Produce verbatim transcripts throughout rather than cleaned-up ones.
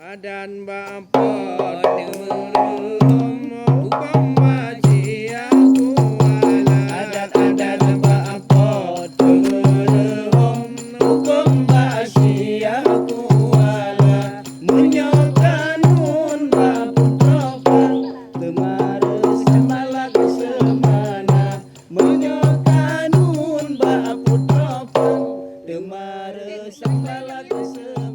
Adan bak Po teumeureuhom, hukôm bak Syiah kuala. Adat-adat bak Po teumeureuhom, hukôm bak Syiah kuala. Meunyoe kanun bak putroe pang, teuma reusambalak seumana. Meunyoe kanun bak putroe pang, teuma reusambalak seumana.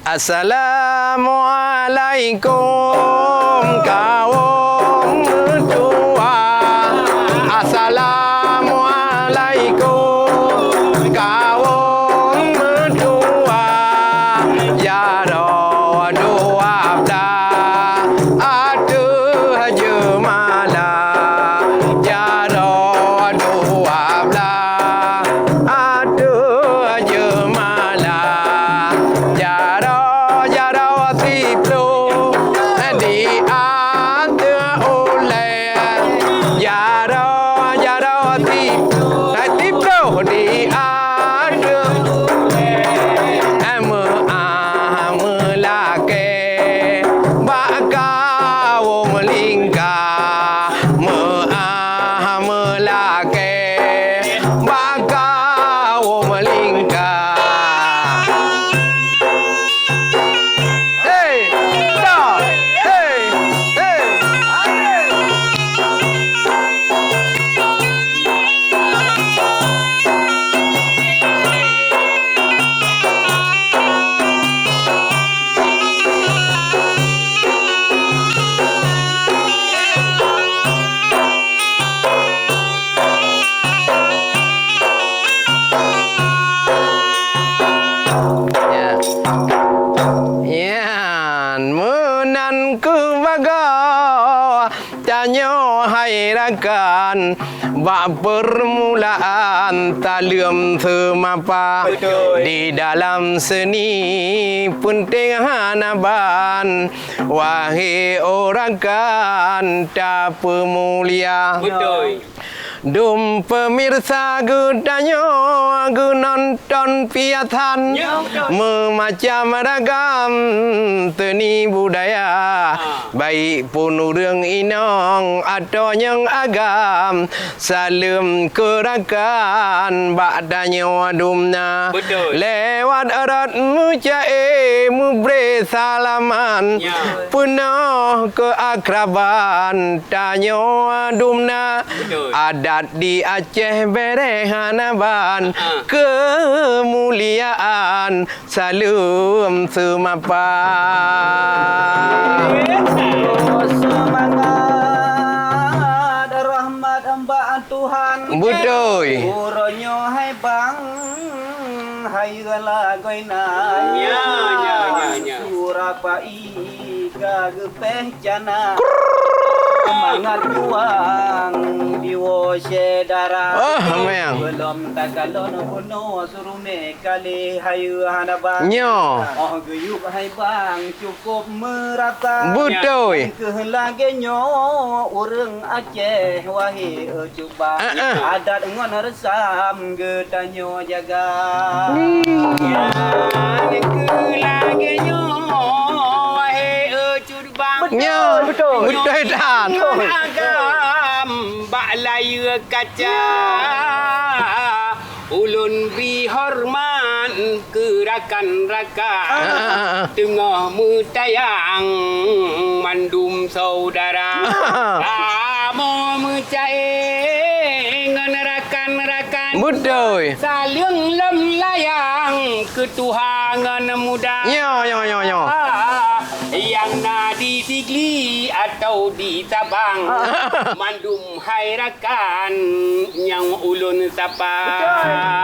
Assalamualaikum kawom meutuwah. Assalamualaikum kawom meutuwah. Jaroe dua blah ateueh jeumala. Jaroe dua blah ateueh jeumala, jaroe-jaroe siploh di ateueh ulèe, jaroe-jaroe siploh, siploh di ateueh ulèe, meu'ah meulakèe bak kawom lingka. Meu'ah meulakèe bak kawom lingka. Hei, ta, hei, hei. Nyan meunan keuh bagoe tanyoe hai rakan, bak peurmulaan taleuem seumapa. Beutôi. Di dalam seuni peunteng hana ban, wahé ureueng rakan tapeumulia. Beutôi. Dum peumirsa geutanyoe geunonton piasan, ya, beutôi, meumacam ragam seuni budaya. Ah. Baik pun ureueng inong atau nyang agam, saleuem keu rakan bak tanyoe dumna. Beutôi. Lewat rot meucaé meubré salaman, ya, peunoh keu akraban tanyoe dumna. Beutôi. Adat di Aceh bèrèh hana ban, ah, keumuliaan saleuem seumapa. Seumangat rahmat bak Tuhan. Beutôi. Uroe nyoe hai bang, hai lagoina. Ya, ya, ya, ya. Surah pai ka geupéh cana. Seumangat juang diwoe syedara. Ah, meung. Beulom takalon bunoe surumé kalé hayeue hana bang. Nyoe. Oh geuyueb hai bang cukôp meurata. Beutôi. Keuh lagèe nyoe ureueng Aceh wahé e cuba. Ah, ah. Adat ngon reusam geutanyoe jaga. Hmm. Nyan keuh lagèe nyoe wahé e cuba. Nyoe, beutôi. Beutôi that. Ngon agam bak layeue kaca. Ulôn bri horeumat keu rakan-rakan, ah, ah, ah, ah, teungoh meutayang mandum syedara. Ah. Kamoe meucaé ngon rakan-rakan. Beutôi. Saleueng lom layang keu tuha ngon muda. Nyoe, nyoe, nyoe, nyoe. Ah, nyang na di Sigli atau di Sabang. Ah. Mandum hai rakan nyang ulôn sapa.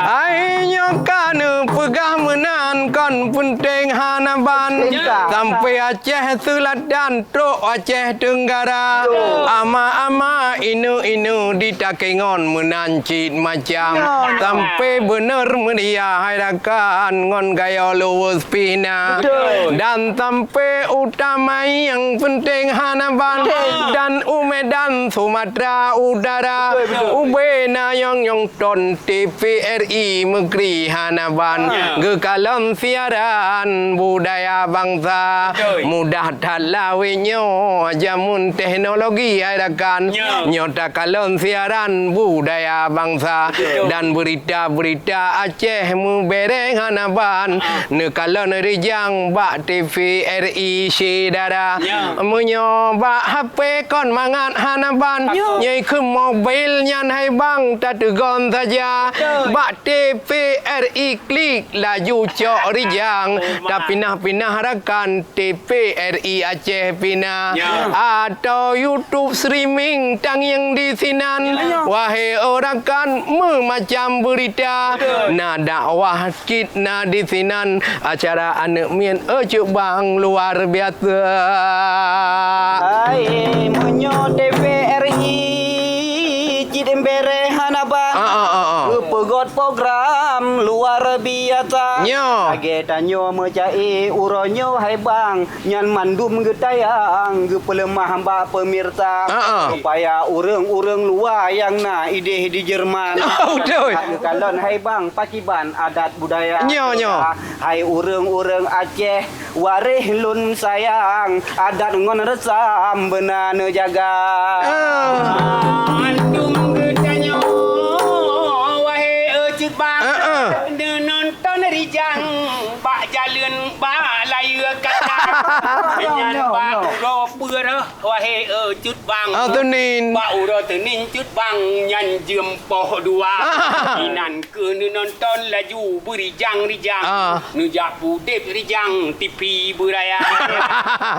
Hai nyoe ka neupeugah meunan kon peunteng hana ban. Sampai Aceh Seulatan trok Aceh Teunggara. Ama-ama, ineu-ineu di Takengon meunan cit macam. Sampai beuneuh meuria hai rakan ngon gayo luweuh pih na. Beutôi. Dan sampai u Tamai nyang Peunteng hana ban. Peunteng. Dan u Medan Sumatera Utara. Betul, betul. Ubé na nyang nonton T V R I meukri hana ban. Ya. Geukalon siaran budaya bansa. Betul. Mudah that lawét nyoe jameun teknologi hai rakan. Ya. Nyoe takalon siaran budaya bansa. Betul. Dan beurita-beurita Aceh meubéréng hana ban. Ah. Neukalon rijang bak T V R I syedara. Ya. Meunyoe bak H P kon mangat hana ban. Betul. Nyoe keu mobil nyan hai bang tateugon saja. Betul. Bak T V R I klik laju cok rijang. Memang. Tapinah-pinah rakan T V R I Aceh pina. Ya. Atau YouTube streaming tangieng di sinan. Ya. Wahé rakan meumacam beurita. Betul. Na dakwah cit na di sinan acara aneuk miet, eh, cuk bang luar biasa. Hai, meunyoe T V R I cit embere hana ban. Ah, ah, ah, ah. Geupeugöt program luar biasa. Nyo. Lagèe tanyoe meuca'e uroe nyoe hai bang. Nyan mandum geutayang geupeuleumah bak peumirsa, ah, ah, supaya ureueng-ureueng luwa nyang na idéh di Jerman. Ah, beutôi. Geukalon hai bang pakiban adat budaya. Nyo, nyo. Hai ureueng-ureueng Aceh, waréh lôn sayang, adat ngon reusam beuna neujaga. Ah. Mandum geutanyoe, wahé cut bang, ah, ah, neunonton rijang bak jaleuen bak layeue kata. Nyan bak uroe peureuh, wahé, eh, cut bang. Ah, Teunin. Bak uroe Teunin cut bang nyan jeuem poh dua. Ah. Inan keuh neunonton laju beurijang-rijang. Ah. Neujak pudeb rijang T V beuraya.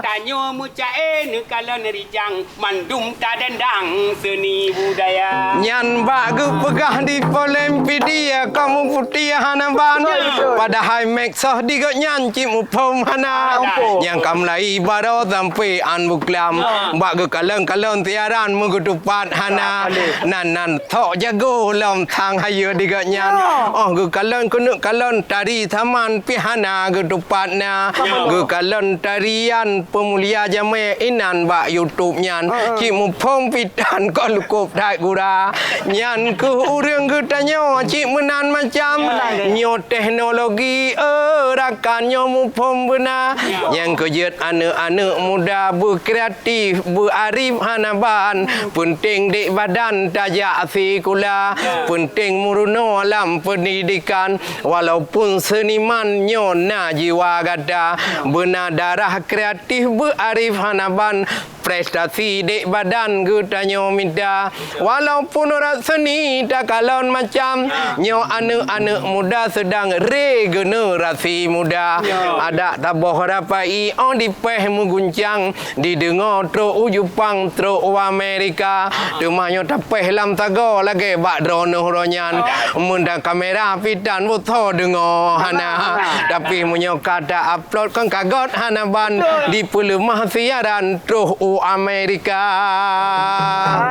Tanyoe meuca'e neukalon rijang. Mandum tadendang seuni budaya. Nyan bak geupeugah di Polem Pidie, kamoe putéh hana ban. Betul. Padahai meukeusah di gobnyan cit muphom hana. Hana. Nyang ka mulai baroe sampoe an beuklam. Ha. Bak geukalon-kalon siaran meugeuteupat hana. Ha, boleh. Nan, nan sok jago lom sang hayeue di gobnyan. Ya. Oh, geukalon keuneuk kalon tari saman pih hana geuteupat na. Ya. Geukalon tarian peumulia jamé inan bak YouTube nyan, heeh, cit muphom pitan kon lukôb that gura. Nyan keuh ureueng geutanyoe cit meunan macam. Meunan. Nyoe teknologi, eh, rakan nyoe muphom beuna. Ya. Nyang keu jeuet aneuk-aneuk muda beukreatif, beuarif hana ban. Peunteng dék badan tajak sikula. Ya. Peunteng meurunoe lam peundidikan. Walaupun seuniman nyoe na jiwa gata, beuna darah kreatif beuarif hana ban, prestasi dék badan geutanyoe mita. Walaupun rot seuni takalon macam, nyoe aneuk-aneuk muda seudang regenerasi muda. Adak taboh rapai óh dipéh meuguncang, dideungoe trok u Jepang, trok u Amerika, teuma nyoe tapéh lam sagoe lagèe bak droeneuh uroe nyan. Meunan kamera pih tan beusoe deungoe hana. Tapi meunyoe ka ta-upload kon ka göt hana ban, betul, dipeuleumah siaran troh u Amerika.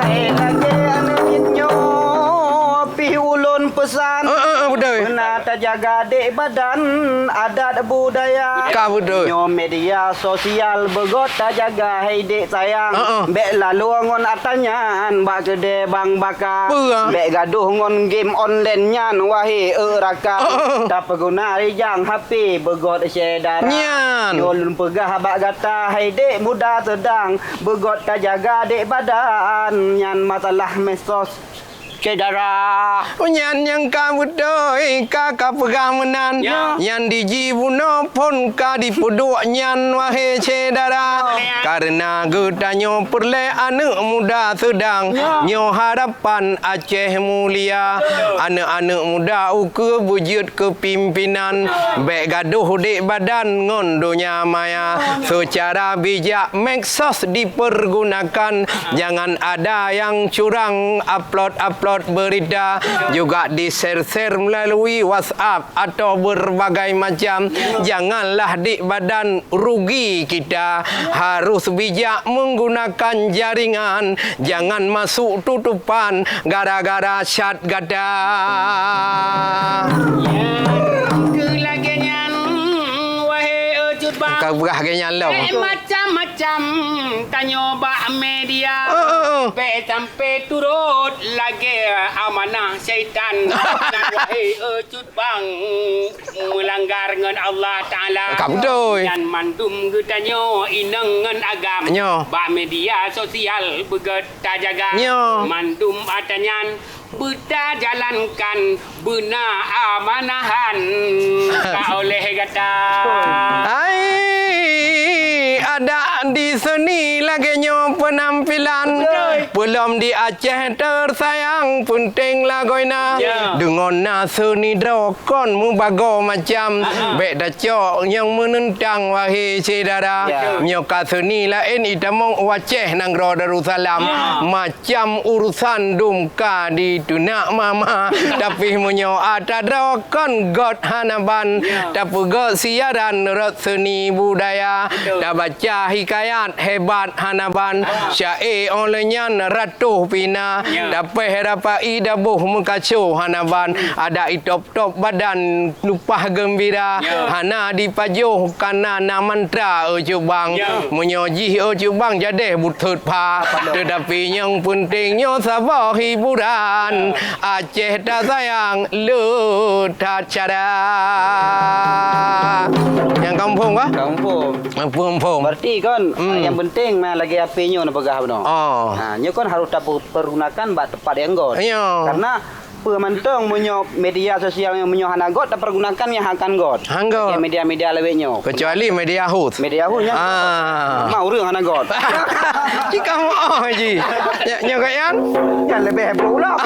Hai lagèe aneuk miet nyoe pih ulôn peusan. Heeh, heeh, beutôi. Beuna tajaga dék badan adat budaya. Ka beutôi. Nyoe media sosial beugöt tajaga hai dék sayang. Heeh. Bèk laloe ngon ata nyan bak keudè bang baka. Peue? Bèk gadôh ngon game online nyan wahé eu rakan. Heeh. Tapeuguna rijang H P beugöt syedara. Nyan. Nyoe lôn peugah bak gata hai dék muda seudang beugöt tajaga dék badan nyan masalah medsos. Syedara. Nyan nyang ka beutôi ka kapeugah meunan. Ya. Nyan di jibunoe phon ka dipeuduek nyan, wahé syedara. Ya. Kareuna geutanyoe peureulèe aneuk muda seudang. Ya. Nyoe harapan Aceh mulia. Betul. Aneuk-aneuk muda ukeue beujeuet keu pimpinan. Ya. Bèk gadôh dék badan ngon donya maya. Ya. Seucara bijak medsos dipeurgunakan. Jangan ada yang curang upload-upload berita, juga di-share-share melalui WhatsApp atau berbagai macam. Janganlah dék badan rugi kita. Harus bijak menggunakan jaringan. Jangan masuk tutupan gara-gara chat gata. Nyang keu lagèe nyan, wahé cut bang. Ka peugah lagèe nyan lom. Eh, macam-macam tanyoe bak media. Oh, oh, oh. Bèk sampai turot lagèe amanah syaitan. Nyan wahé, eh, cut bang, meulanggar ngon Allah Taala. Ka beutôi. Nyan mandum geutanyoe inong ngon agam. Nyo. Bak media sosial beugöt tajaga. Nyo. Mandum ata nyan beutajalankan beuna amanahan ka oleh gata. Hai, adak di seuni lagèe nyoe peunampilan. Beutôi. Peulom di Aceh teusayang, peunteng lagoina. Ya. Deungon na seuni droe kon meubagoe macam. Aha. Bèk tacok nyang meuneuntang, wahé syedara. Ya. Nyoe ka seuni laén itamong u Aceh, nanggroe Darussalam. Ya. Cam urusan dum ka diteunak mama. Tapi meunyoe atra droe kon göt hana ban, ya, tapeugöt siaran rot seuni budaya. Betul. Tabaca hikayat hebat hana ban, ah, syaé óh lheueh nyan ratoh pih na. Ya. Tapéh rapai daboh meukaso hana ban, adak itop top badan lupah geumbira, ya, hana dipajoh kana na mantra, oh, Cut Bang. Ya. Meunyoe jih, oh, Cut Bang, jadeh butôt pha. Apa tu? Tetapi nyang penting nyoe saboh hiburan. Ya. Aceh tasayang, le that syedara. Nyang kampung kah? Kampung. Kampung. Berarti kan, hmm, yang penting mah lagèe H P nyoe na peugah bunoe. Oh. Ha, nyoe kan harus tapergunakan bak teumpat nyang göt. Ya. Karena peue mantong meunyoe media sosial nyoe meunyoe hana göt, tapergunakan nyang akan göt. Han göt. Media-media lawét nyoe. Kecuali media hoax. Media hoax nyan. Ah. Mah ureueng hana göt. Cit kamoe jih. Nyoe, nyoe keuh nyan? Nyan leubeh brok ulang.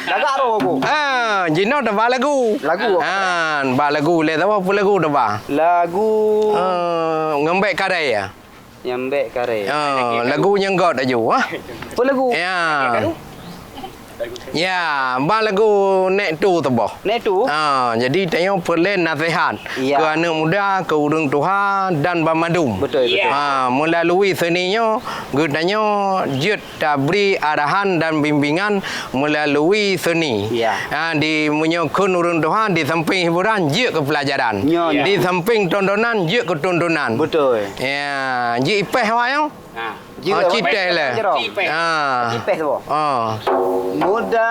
Lagak roh aku. Ah, jinoe teuba lagu. Lagu. Ah, ba lagu lé, teuba peue lagu teuba? Lagu. Ah, ngon bèk karè ya? Nyang bèk karè. Ah, lagu nyang göt aju, ah. Apa lagu? Ya. Ya, ba lagu Nek Tu teuboh. Nek Tu? Ah, jadi tanyoe peureulèe naseuhat, ya, keu aneuk muda, keu ureueng tuha dan banmandum. Betul, betul. Ah, meulalui seuni nyoe, geutanyoe jeuet tabri arahan dan bimbingan meulalui seuni. Ya. Ha, di meunyoe kheun ureueng tuha, di samping hiburan, jeuet keu peulajaran. Nyo, nyo. Di samping tontonan, jeuet keu tuntunan. Betul. Ya, jeuet ipèh awak nyoe. Ha. Jeuet, oh, cit ipèh lé. Cit ipèh. Ha. Cit ipèh tu. Oh. Muda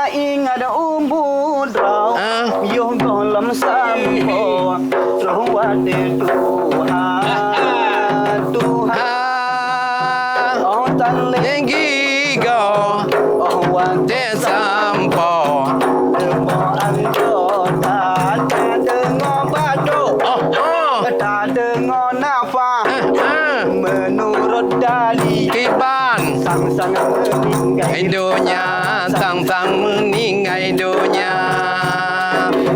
ingat umu droe, ah, yoh gohlom sampoe, troh watèe tuha, tuha. Ah. Oh, tan lé. Nyang gigoe. Oh, watèe sampoe. Leubeh anggota, tadeungoe bacut. Oh, oh. Tadeungoe nafah. Ah, ah. Meunurot dari kiban. Sang-sang meuninggai donya, sang-sang meuninggai donya.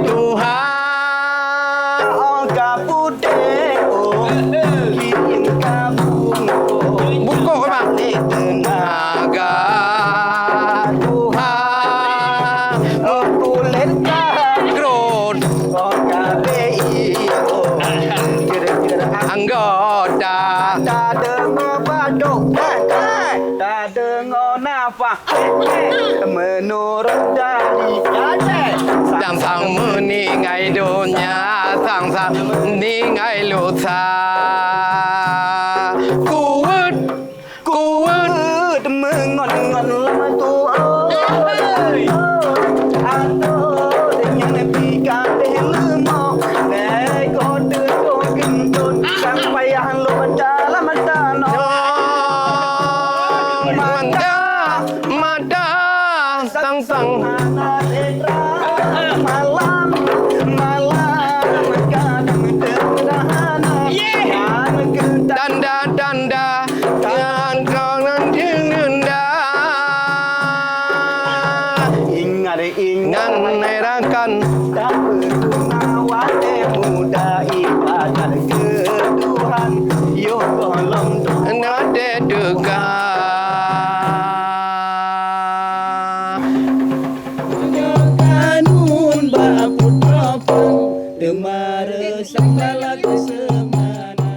Tuhan. Oh, ka putéh, oh, kirim ka bungkôh. Bungkôh apa? Lé teunaga. Tuhan, oh, kulét ka grot. Oh, ka bé iyo. Kira-kira anggota. Tadeungoe bacut. Tadeungoe nafah. Meunurot dari Aceh. Sang-sang meuninggai donya, sang-sang meuninggai lusa. Kuweuet, kuweuet meungon-ngon lam tu'oh. Adoe nyang pih ka deh leumo. Lé godeue keuntôn, sang payah lôn dalam tanoh. Mata, mata, sang-sang. Malam, malam, kadang sederhana. Tanda-tanda, kadang-kadang tanda. Ingat, ingat, rakan. Tapeuguna watèe muda ibadat keu Tuhan, yoh gohlom na teuka. Meunyoe kanun bak putroe pang, teuma reusam lalak seumana.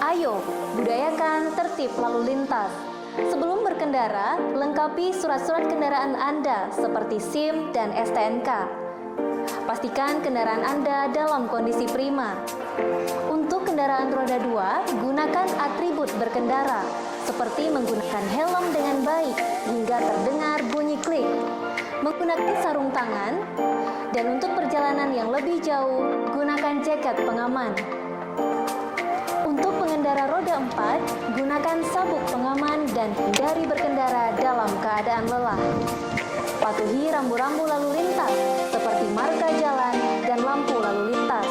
Ayo, budayakan tertib lalu lintas. Sebelum berkendara, lengkapi surat-surat kendaraan Anda seperti SIM dan STNK. Pastikan kendaraan Anda dalam kondisi prima. Untuk kendaraan roda dua, gunakan atribut berkendara, seperti menggunakan helm dengan baik hingga terdengar bunyi klik, menggunakan sarung tangan, dan untuk perjalanan yang lebih jauh, gunakan jaket pengaman. Untuk pengendara roda empat, gunakan sabuk pengaman dan hindari berkendara dalam keadaan lelah. Patuhi rambu-rambu lalu lintas, seperti marka jalan dan lampu lalu lintas.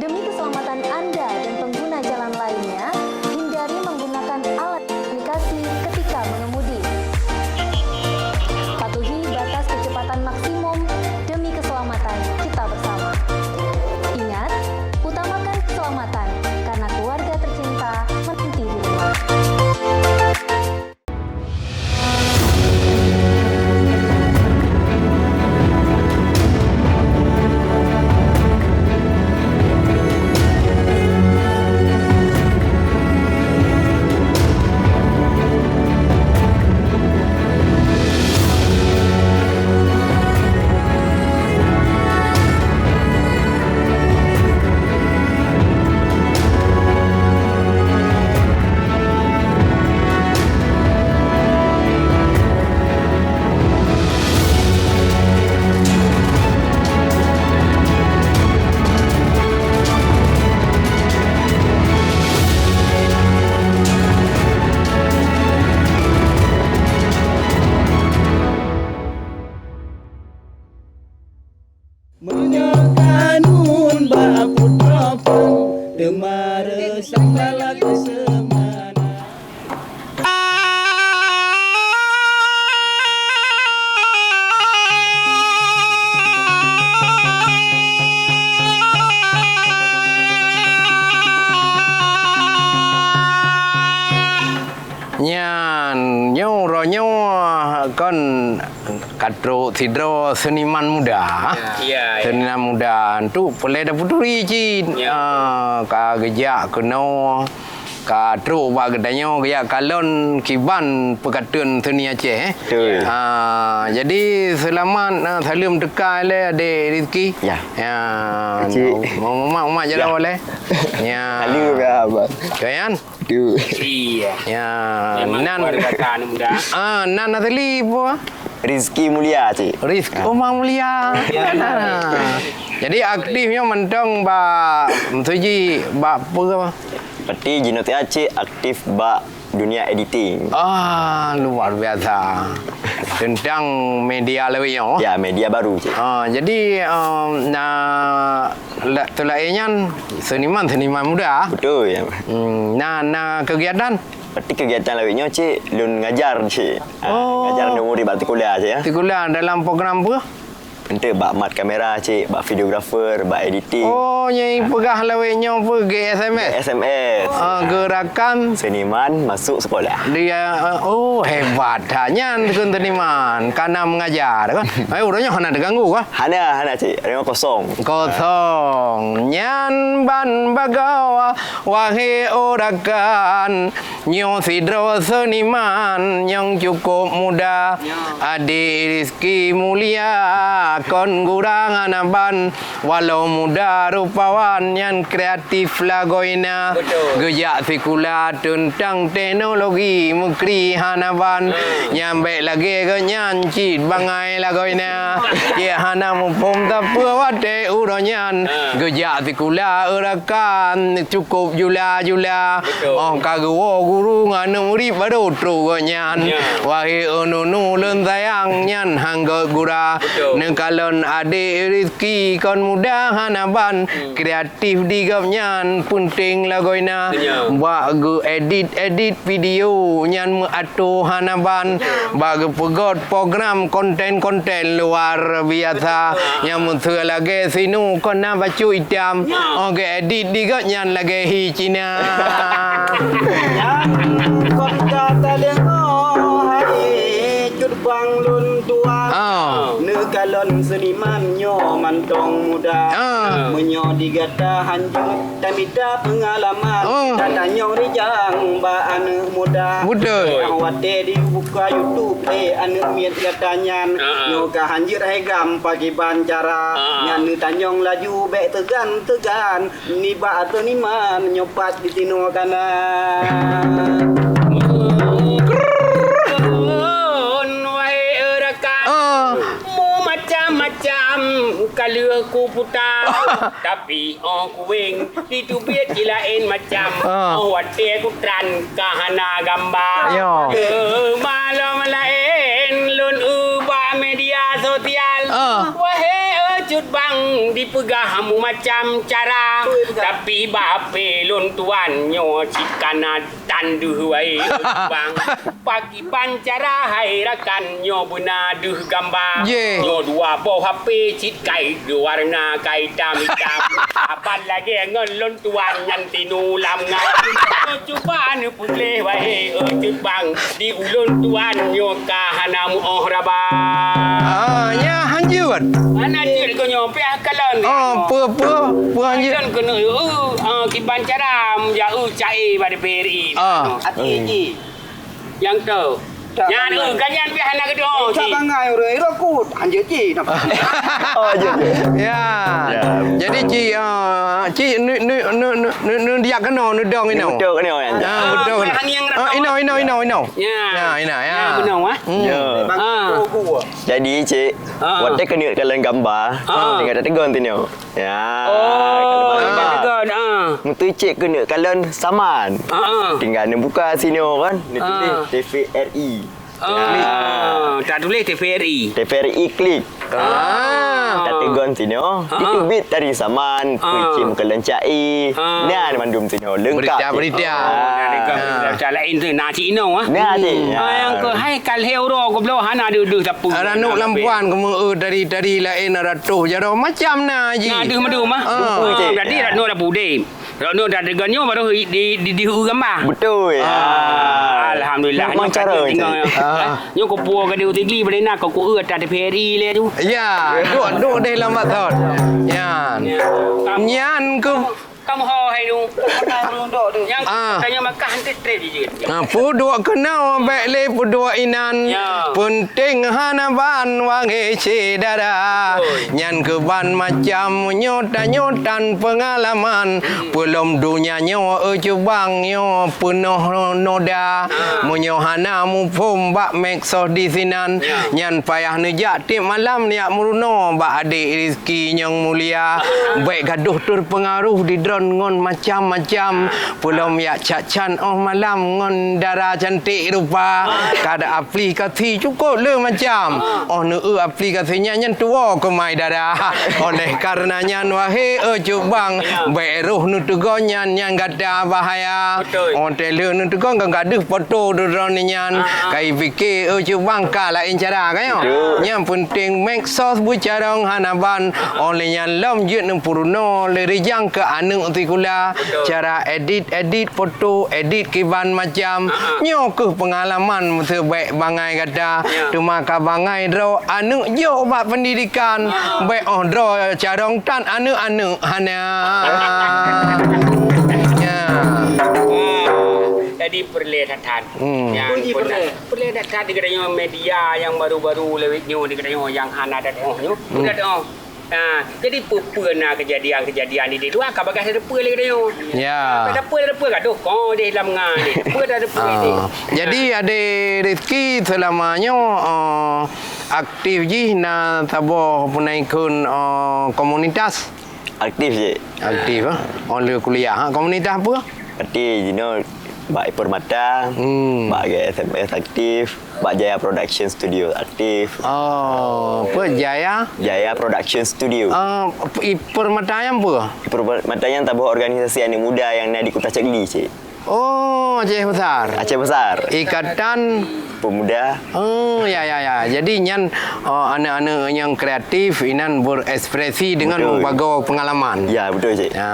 Demi keselamatan Anda dan pengguna jalan lainnya, hindari menggunakan alat komunikasi ketika mengemudi. Patuhi batas kecepatan maksimum demi keselamatan kita bersama. Ingat, utamakan keselamatan, karena keluarga tercinta menanti di rumah. Meunyoe kanun bak putroe pang, teuma reusam bala keuseumana. Nyan, nyoe uroe nyoe kon ka trok sidroe seuniman muda. Ya, ya. Seuniman muda, tu peureulée tapeuturi cit. Ya. Ah, ka geujak keunoe, ka trok bak geutanyoe, geujak kalon kiban peukateun seuni Aceh, eh. Betul. Ah, jadi seulamat, ah, saleuem teuka lé Adek Rizky. Ya. Ya, kecil. Mau, mau, mau, mau jalan. Ya. Boleh? Ya. Saleuem ya, Abang. Kau Yan? Duh. Iya. Ya, memang nan keluarga kami muda. Ah, nan asli apa? Rizky Mulia, cik. Rizky, ah. Oh, Mak Mulia. Ya. Jadi aktifnya mantong bak, maksud jih, bak apa? Berarti jinoe cik aktif bak dunia editing. Ah, luar biasa. Tentang media lawét nyoe. Ya, media baru, cik. Ah, jadi, um, na La-, teulaén nyan seniman, seniman muda. Betul, ya. Hmm, na, na kegiatan? Berarti kegiatan lawét nyoe, cik, lôn ngajar, cik. Ah, oh. Ngajar aneuk murit bak sikula, cik, ya. Sikula dalam program apa? Enteuk bak mat kamera, cik, bak videographer, bak editing. Oh, nyang peugah lawét nyoe peue, G S M S? G S M S. Ah, gerakan seniman masuk sekolah. Dia, eh, oh, hebat. Ha, nyan keu seniman, kana mengajar, kan? Eh, uroe nyoe hana terganggu, kan? Hana, hana, cik. Rumoh kosong. Kosong. Nyan ban bagoe, wahé rakan, nyoe sidroe seuniman nyang cukup muda. Ya. Adek Rizky Mulia kon gurang hana ban, walau muda rupawan nyan kreatif lagoina. Betul. Geujak sikula teuntang teknologi meukri hana ban. Hmm. Nyan bék lagée geuh nyan cit bangai lagoina. Cit hana muphom sapeue watée uroe nyan. Hmm. Geujak sikula eurakan cukup jula-jula. Betul. Óh ka geuwoe guru ngon aneuk murit baru trok geuh nyan. Ya. Wahé unu-unu lôn sayang nyan han gét gura. Betul. Neukalon adek Rizky kon muda hana ban. Hmm. Kreatif di gobnyan peunteng lagoina. Ya. Bak geuedit-edit video nyan meuato hana ban. Ya. Bak geupeugot program konten-konten luar biasa. Betul. Nyang meuseu lagée sinu kon na bacut itam. Ya. Óh geuedit di gobnyan lagée hi Cina. Nyan kon ka tadeungoe hai cut bang lôn tuan. Oh. Neukalon Seuniman nyoe mantong muda. Ah. Meunyoe di gata hanjeuet tamita peungalaman, Oh. tatanyong rijang bak aneuk muda. Betul. Nyang watée dibuka YouTube lé aneuk miet gata nyan, Ah. nyoe ka hanjeuet hai gam pakiban cara. Ah. Nyan neutanyong laju bék teugan-teugan. Nibak teuniman nyoe pat di tinoe kana. Wahé rakan, Ah. mu macam-macam ka lheueh kuputa. Tapi óh kuwéng, di teubiet jilaén macam. Ah. Óh watée kutran ka hana gamba. Yo. Malom laén lôn ubak media sosial. Ah. Wahé Cut Bang, dipeugah mu macam cara, tapi bak H P lôn tuan nyoe cit kana tan deuh wae, Cut Bang. Pakiban cara hai rakan nyoe beuna deuh gamba. Ye. Nyoe dua boh H P cit kai geuwarna kai itam-itam. Aban lagée ngon lôn tuan nyan tinu lam ngai. Cuba neupeugléh wae, Cut Bang. Di ulôn tuan nyoe ka hana muoh raba. Ah, nya hanjeuet. Hana jeuet keu nyoe piah kalon. Oh, peue, peue, peue hanjeuet? Kalon keuneuk, uh, uh, kiban cara meujak, uh, cae bak D P R I. Ah. Até jih. Nyang tu. Nyan, uh, ganyan piah hana keudroe. Bangai ureueng rokot. Hanjeuet jih. Oh, jeuet. Ya. Ya. Jadi, Cik, ah, Cik, nu, nu, nu, nu, nu, nu diak keunoe, nu dong inoe. Beutôi keunoe, ya. Ah, beutôi. Ah, inoe, inoe, inoe, inoe. Ya. Ya, inoe, ya. Ya, beuna, wah. Hmm. Ya. Ah. Jadi, Cik, Ah. watée keuneuk kalon gamba, Ah. tinggai tategon tinoe. Ya. Oh, kalau tinggai tategon, ah. Meuteue Cik keuneuk kalon saman. Ah, ah. Tinggai neubuka sinoe kan, neutuléh Ah. T V R I. Ah, tak tuléh T V R I. T V R I klik. Ah. Tategon sinoe, Ah. diteubiet dari saman, Ah. peucim keuleunca'i. Ah. Nyan mandum sinoe leungkap. Berita-berita. Ah. Oh, dari Ah. berita laén tu, na cik inoe, ah. Nah, cik. Ah, nyang keuhai ka lhée uroe goblok hana deuh-deuh sapeue. Ranub lampuan keumeu dari, dari laén ratus jaroe macam na ji. Na deuh mandum, ah. Ah. Ah, berarti rat nyoe dah pudem. Rot nyoe dah degan nyoe baru di, di, di, di gamba. Beutôi. Ah, alhamdulillah. Memang nyoe cara ka tinggal. Ah. Nyoe ku puwoe ka di utigli bak na ka ku eu ata T V R I lé tu. Ya, duk, duk deh lam batot. Nyan. Ya. Nyan ku Kam ho hai tu. Nyang Ah. tanya Makkah nanti trade je. Ah, peuduek keunoe bék lé peuduek inan. Ya. Peunteng hana ban wahé syedara. Oi. Nyan keuban macam nyoe tanyoe tan peungalaman. Hmm. Peulom donya nyoe, eu, cubang nyoe peunoh noda. Ah. Meunyoe hana muphom bak medsos di sinan, Ya. nyan payah neujak tiep malam neujak meurunoe bak adék Rizki nyang mulia. Ah. Bék gadoh teupeungaroh di droen ngon macam-macam. Peulom yak cat-cat óh malam ngon dara cantik rupa. Kada aplikasi cukup le macam. Óh neu aplikasi nyan, nyan tuwoe keumai dara. Oleh karena nyan, wahé, eu, cubang, bék roh neuteugon nyan, nyan gata bahaya. Betul. Óh teu le neuteugon kan gadeuh foto droe nyan. Ah, ah. Kai pike, eu, cubang ka laén cara, kan, yo? Betul. Nyang penting medsos beucarông hana ban. Óh lheueh nyan lom jeuet neupeurunoe lé rijang keu aneuk sikula. Betul. Cara edit-edit foto, edit kiban macam. Ha, ha. Nyoe keuh peungalaman meuseu bék bangai gata. Ya. Teuma ka bangai droe aneuk jok bak pendidikan. Ha, ha. Bék óh droe carông tan aneuk-aneuk hana. Ya. Jadi peureulée that-that. Hmm. Nyan peureulée. Peureulée that-that di geutanyoe media nyang baru-baru lewat nyoe di geutanyoe nyang hana that óh nyoe. Hmm. That óh. Ha, jadi peue-peue na keujadian-keujadian di luwa ka bagah teupeue lé geutanyoe. Ya. Teupeue, teupeue gadoh ko deh lam nga ni. Teupeue dah teupeue ni. Ah, jadi Ade Rizki selama nyoe, ah, aktif jih na saboh peunaikheun, ah, komunitas? Aktif jih. Aktif, ah. Oh, le kuliah, ha, komunitas apa? Aktif, you know, bak Permata, Hmm. bak G S M S aktif. Bak Jaya Production Studio aktif. Oh, apa Jaya? Jaya Production Studio. Ah, i-, permata nyan apa? Permata nyan saboh organisasi aneuk muda nyang na di Kuta Chakli, cik. Oh, Aceh Besar. Aceh Besar. Ikatan Pemuda. Oh, ya, ya, ya. Jadi nyan, oh, aneuk-aneuk nyang kreatif inan berekspresi dengan Betul. membawa pengalaman. Ya, betul, cik. Ya,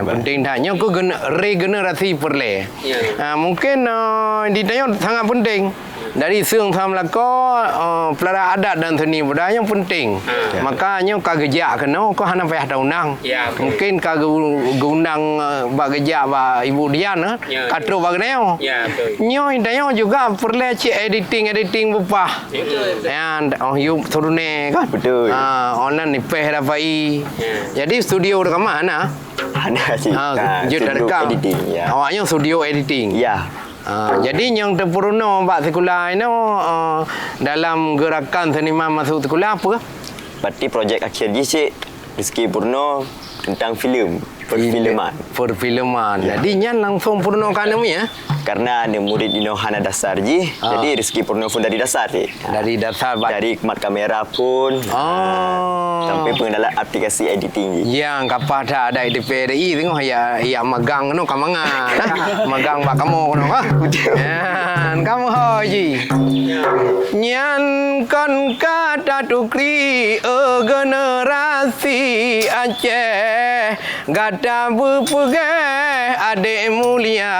yang penting dah. Nyoe ku gen-, regenerasi peureulée. Ya. Ah, mungkin, ah, di tanyoe sangat penting. Dari seung samla ko, eh, pelara adat dan seni budaya nyang penting. Ha. Ya. Maka nyoe ka geujak keunoe, ko hana payah taundang. Ya, betul. Mungkin ka geu-, geundang, eh, bak geujak bak Ibu Dian, eh, Ya, ka betul. trok bak keunoe. Ya, betul. Nyoe tanyoe juga peureulée cit editing-editing beupah. Betul. Ya, oh, yub turune kan? Betul. Ha, online nipeh dapai. Ya. Jadi studio rekaman hana? Hana sih. Ha, Ha, jeuet studio rekam. editing, ya. Awaknyoe studio editing. Ya. Ha, jadi nyang teupeurunoe bak sikula inoe, eh, dalam geurakan seniman masuk sikula apa? Berarti projek akhir jih cit Rizky Purno tentang filem, perfilman. Perfilman. Ya. Jadi nyan langsung peurunoe ka aneuk, ya? Karena aneuk murid inoe hana dasar jih, Ah. jadi Rizky Purno pun dari dasar cit. Dari dasar, Pak. Dari mat kamera pun, Oh. ah, sampai pengenalan aplikasi editing jih. Nyang kapah that ada di T V R I teungoh ya, ya magang keunoe ka mangat. Magang bak kamoe keunoe, ha? Betul. Nyan, kamoe ho jih. Nyan kon ka tatukri, eh, generasi Aceh. Gata beupeugah adék mulia,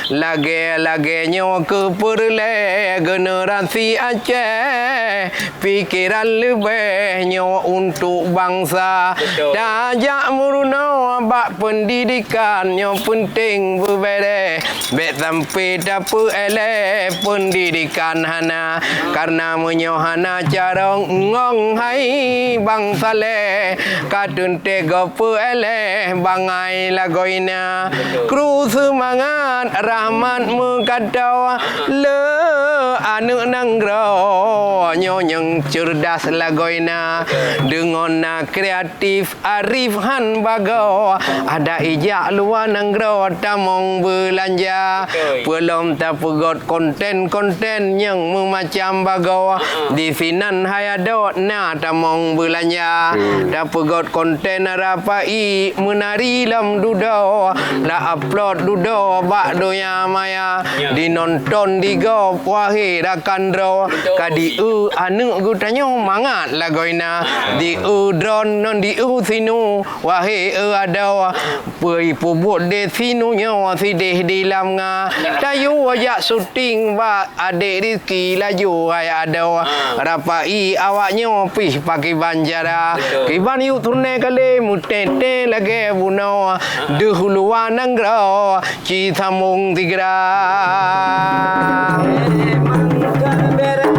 lagée-lagée nyoe keu peureulée generasi Aceh, pikeran leubeh nyoe untuk bansa. Betul. Tajak meurunoe bak pendidikan nyoe penting beubedée. Bék sampai tapeuéléh pendidikan hana, karna meunyoe hana carông ngon hai bang saleh, ka teuntée goh peuéléh bangai lagoina. Kru seumangat rahmat meukato, le aneuk nanggroe nyoe nyang ceurdas lagoina, deungon na kreatif Arif han bagoe, ada ijak luwa nanggroe tamong beulanja. Betul. Peulom tapeugot konten-konten nyang meumacam bagoe. Di sinan hai adoe na tamong beulanja. Hmm. Tapeugot konten rapai meunari lom dudoe, la upload dudoe bak donya maya. Ya. Dinonton digob wahé rakan droe. Betul. Ka di eu aneuk geutanyoe mangat lagoina. Di eu drone ngon di eu sinu, wahé eu adoe. Peue peubuet deh sinu nyoe sideh di lam nga. Tayue jak syuting bak adék Rizky laju hai adoe. Rapai awaknyoe pih pakiban cara. Betul. Kiban yub turnée kalé meuteuntée lagée bunoe. Deuh luwa nanggroe. Ci sambong sigra. Memang ka beureh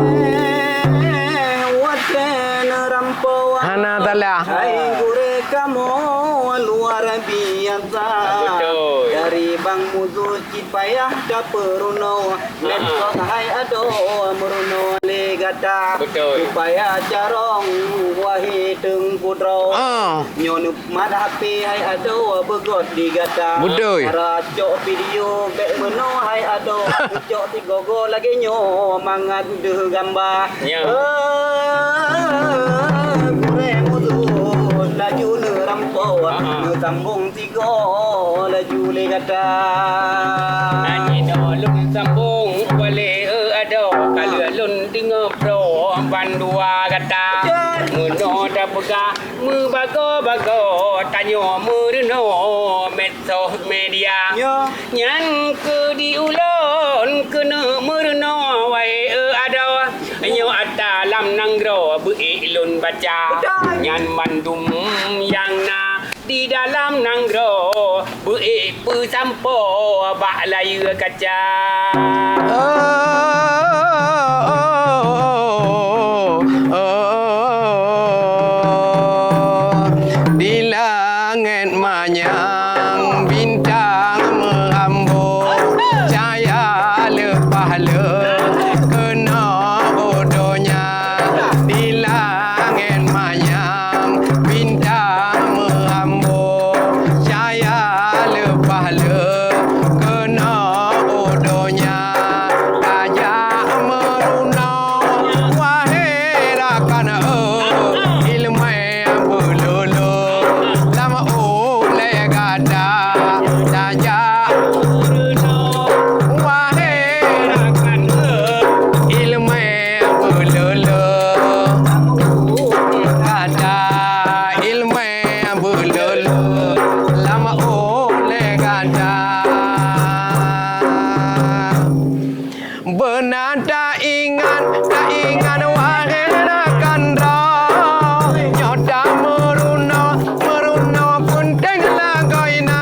watée neurampok. Hana salah. Hai gurée kamoe luar biasa. Betul. Dari bang muzoh cit payah tapeurunoe. Medsos hai adoe meurunoe lé gata. Betul. Supaya carông wahé teungku droe. Ah. Nyoe Mat H P hai adoe beugot di gata. Beutôi. Cara cok video bék meunoe hai adoe. Cok sigoe-goe lagée nyoe mangat deuh gamba. Ya. Eh, gurée muzoh laju neurampok. Ah, ah. Neusambong sigoe laju lé gata. Nyan inoe lôn sambong walék, eh, adoe. Ka lheueh lôn deungoe proh bandua gata. Beutôi. Meunoe tapeugah Meubagoe-bagoe tanyoe meurunoe medsos media. Ya. Nyan keu di ulôn keuneuk meurunoe wahé eu adoe. Nyoe ata lam nanggroe beuék lôn baca. Beutôi. Nyan mandum nyang na di dalam nanggroe beuék peusampoe bak layeue kaca. Di langét manyang bintang meuambo, cahya leupah le keunoe u donya. Di langét manyang bintang meuambo, cahya leupah le keunoe u donya. Tajak meurunoe, wahé rakan eu, ileumé beulolo lam ulée gata. Tajak meurunoe, wahé rakan eu, ileumé beulolo gata, ileumé beulolo lam ulée gata. Beuna Taingat, taingat wahé rakan droe, nyoe tameurunoe, meurunoe peunteng lagoina.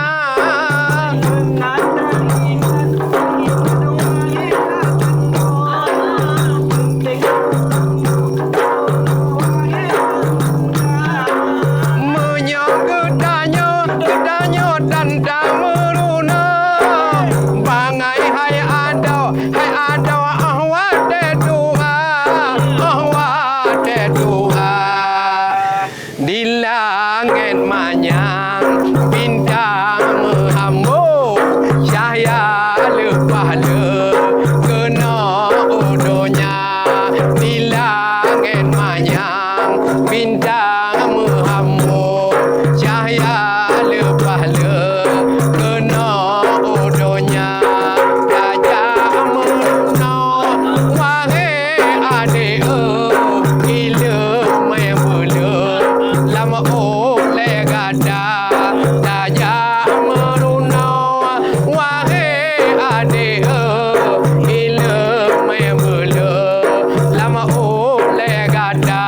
Meunyoe geutanyoe, geutanyoe tan tameurunoe, bangai hai adoe, hai adoe, oh watèe tuha, oh watèe tuha. Di langèt manyang bintang meuhambôk, cahya leupah le keunoe u donya. Di langèt manyang bintang meuhambôk, cahya leupah le keunoe u donya. Tajak meurunoe, wahé adék, ileumèe beuleuh lam ulèe gata. Tajak meurunoe, wahé adék, ileumèe beuleuh lam ulèe gata,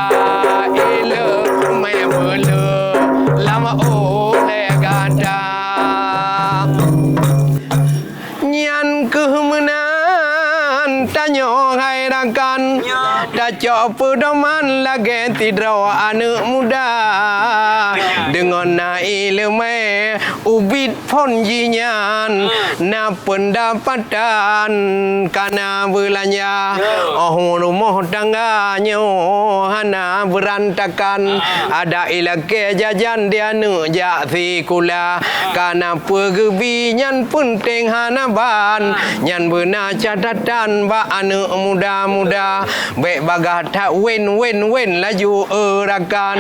ileumèe beuleuh lam ulèe gata. Nyan kheueh meunan tanyoe hai rakan, tacok peudoman lagèe sidroe aneuk muda. Deungon na ileumèe ubit phôn jih nyan, na peundapatan kana beulanja. Oh rumoh tangga nyoe hana beurantakan, adak ilakèe jajan di aneuk jak sikula. Kana peugeubi nyan peunteng hana ban, nyan beuna catatan bak aneuk muda-muda. Bèk bagaih that wen, wen, wen laju, eh, rakan.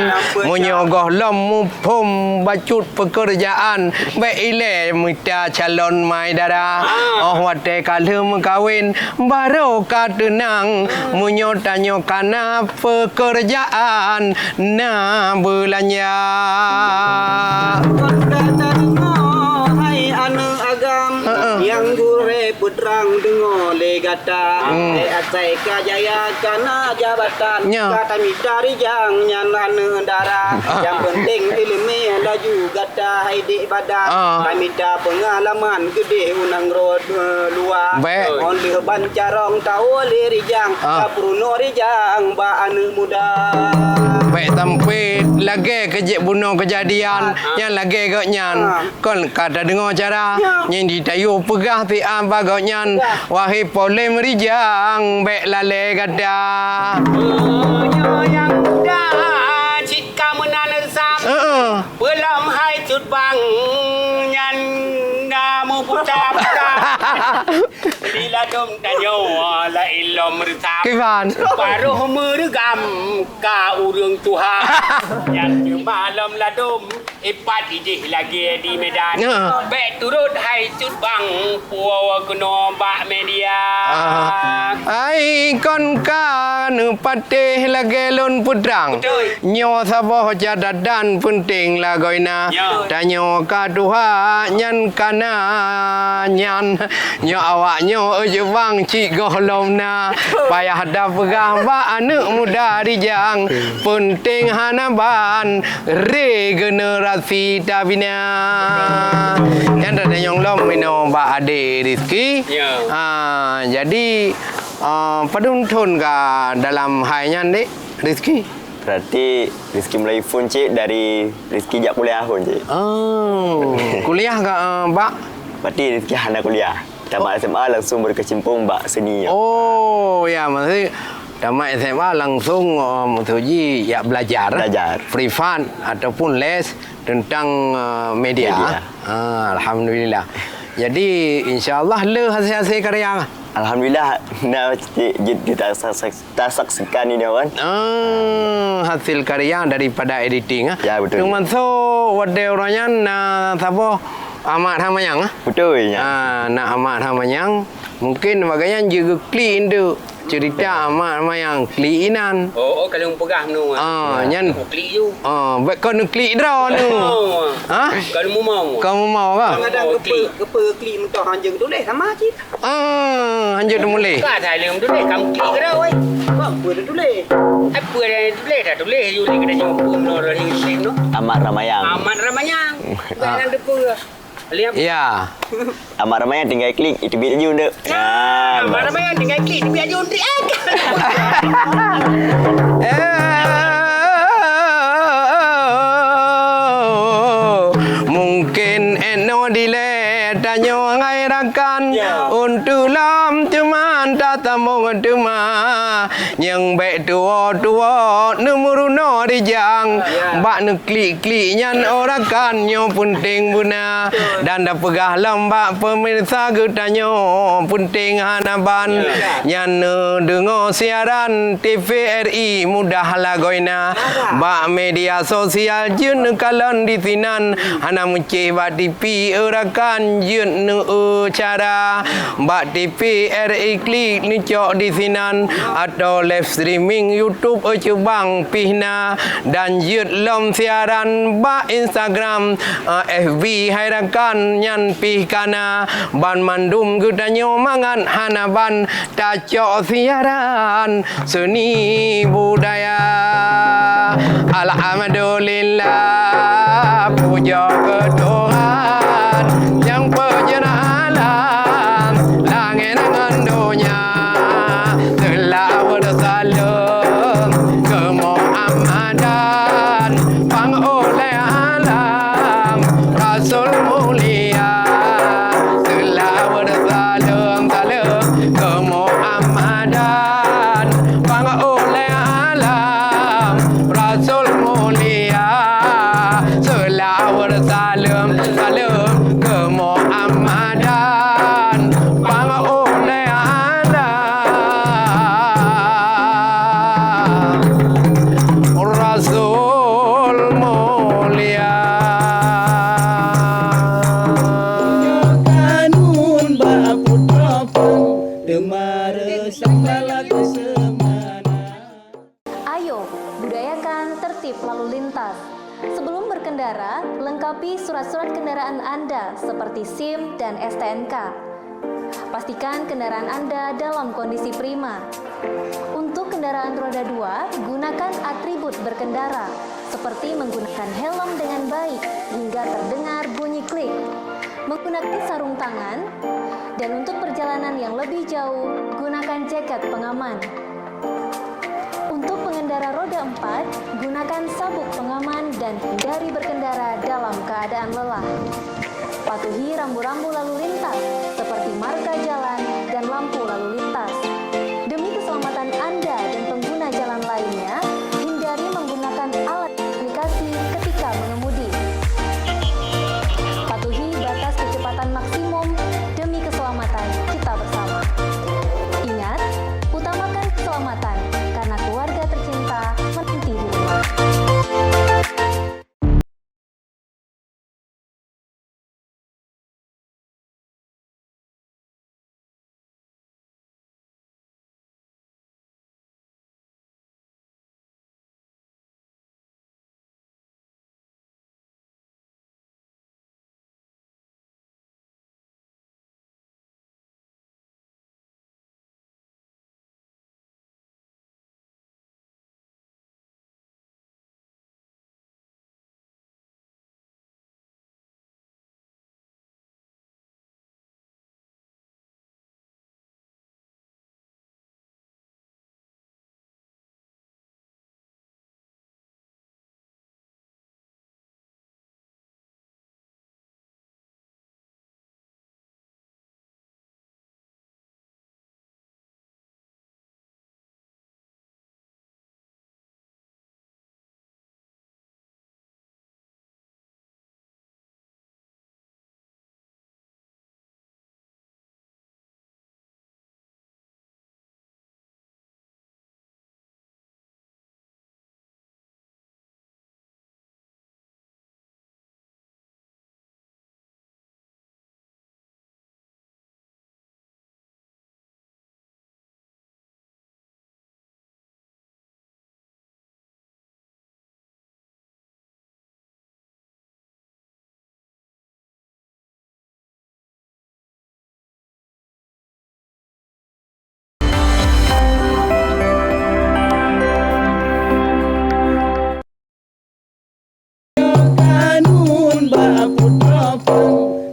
Meunyoe gohlom muphom bacut peukeurjaan, bèk ilèe mita calon mai dara. Oh watèe ka lheueh meukawen, barô ka teunang. Meunyoe tanyoe kana peukeurjaan na beulanja. Kon ka tadeungoe hai aneuk agam, nyang gurèe peutrang deungoe lé gata. Lé asai ka jaya kana jabatan, ka tamita rijang nyan aneuk dara. Nyang peunteng ileumèe laju gata hai dék badan. Tamita peungalaman geudéh u nanggroe, eh, luwa. Bèk. Ngon lheueh ban carông tawoe lé rijang, tapeurunoe rijang bak aneuk muda. Bèk sampé lagèe keu jeuet bunoe keujadian nyang lagèe gobnyan. Kon ka tadeungoe cara nyang jitayue peugah siat bak gobnyan, wahé polém rijang bèk lalè gata. Meunyoe nyang muda cit ka meunan reusam, peulom hai cut bang nyan na meuputa-puta. Di ladôm tanyoe laén lom reusam. Kiban. Barô meureugam ka ureueng tuha. Nyan teuma lom ladôm ipat idéh lagèe di Medan. Bèk turot hai cut bang puwoe keunoe bak media. Ai kon ka neupatéh lagèe lôn peutrang. Nyoe saboh catatan peunteng lagoina. Tanyoe ka tuha nyan kana nyan. Nyoe awak nyoe cut bang cit gohlom na. Payah tapeugah bak aneuk muda rijang. Peunteng hana ban regenerasi tabina. Nyan tatanyong lom inoe bak adé Rizky. Ha, jadi, ah, padum thon ka dalam hai nyan, Dek Rizky? Berarti Rizky mulai phôn cit dari Rizky jak kuliah phôn cit. Oh, kuliah ka, ah, bak? Berarti Rizky hana kuliah. Tamat S M A langsung berkecimpung bak seni. Oh, ya, maksud tamat S M A langsung, oh, maksud jih jak belajar. Belajar. Privat ataupun les tentang, ah, media. Media. Ah, alhamdulillah. Jadi, insya Allah le hasil-hasil karya. Alhamdulillah, na cit jeuet kita sukses. Tasaksikan ini, kan? Ah, hasil karya daripada editing, ah. Ya, betul. Teuma so, watèe uroe nyan na saboh Ahmad Hamanyang, ah? Betul, ya. Ah, na Ahmad Hamanyang. Mungkin bagaimana jeuet geuklik induk Cerita Amat Ramayang klik inan. Oh, oh, kalau peugah nu. Ah, nyan. Klik ju. Ah, bèk kon klik droe nu. Oh. Ha? Kalau mau. Kon mau ka? Kadang-kadang gepe, gepe klik meutoh hanjeuet tuléh sama cit. Ah, hanjeuet tuléh. Ka dah leuem tuléh, kamu klik ke dah, weh? Apa dah tuléh? Apa dah tuléh, dah tuléh, you lagi dah jumpa menurut yang lain tu. Amat Ramayang. Amat Ramayang. Bukan ada pun. Lihat. Ya. Amat Ramayang tinggal klik, itu biar jun dek. Nah, Amat Ramayang tinggal klik, itu biar jun trik. Eh. Mungkin eno dilèe tanyoe ngai rakan. Ya. Untuk lom teuma tasambong teuma. Nyang bèk tuwo-tuwo neumeurunoe rijang. Ya. Bak neuklik-klik nyan, oh rakan, nyoe peunteng beuna. Dan tapeugah lom bak pemirsa geutanyoe, peunteng hana ban. Ya. Nyan neudeungoe siaran T V R I mudah lagoina. Bak media sosial jeuet neukalon disinan, hana meucéh bak T V, eh rakan, jeuet neu-eu cara. Bak T V R I klik neucok disinan, atau live streaming YouTube, eh, cubang pih na. Dan jeuet lom siaran bak Instagram, eh, F B hai rakan, nyan pih ka na. Banmandum geutanyoe mangat hana ban. Tacok siaran seuni budaya. Alhamdulillah, pujoe keu Tuhan nyang peujeurah alam, langét ngon donya. Seulaweuet saleuem keu Muhammadan, pangulèe alam, Rasul mulia. Seulaweuet saleuem, saleuem keu Muhammadan, pangulèe alam, Rasul mulia. Seulaweuet saleuem, saleuem keu Muhammadan, pangulèe alam, Rasul mulia. Nyoe kanun bak putroe pang, teuma reusam bak lagu seumana. Ayo, budayakan tertib lalu lintas. Sebelum berkendara, lengkapi surat-surat kendaraan Anda seperti SIM dan STNK. Pastikan kendaraan Anda dalam kondisi prima. Untuk kendaraan roda dua, gunakan atribut berkendara, seperti menggunakan helm dengan baik hingga terdengar bunyi klik, menggunakan sarung tangan, dan untuk perjalanan yang lebih jauh, gunakan jaket pengaman. Untuk pengendara roda empat, gunakan sabuk pengaman dan hindari berkendara dalam keadaan lelah. Patuhi rambu-rambu lalu lintas seperti marka jalan dan lampu lalu lintas. Demi keselamatan Anda dan pengguna jalan lainnya, hindari menggunakan alat komunikasi ketika mengemudi. Patuhi batas kecepatan maksimum demi keselamatan kita bersama. Ingat, utamakan keselamatan karena keluarga tercinta menanti di rumah.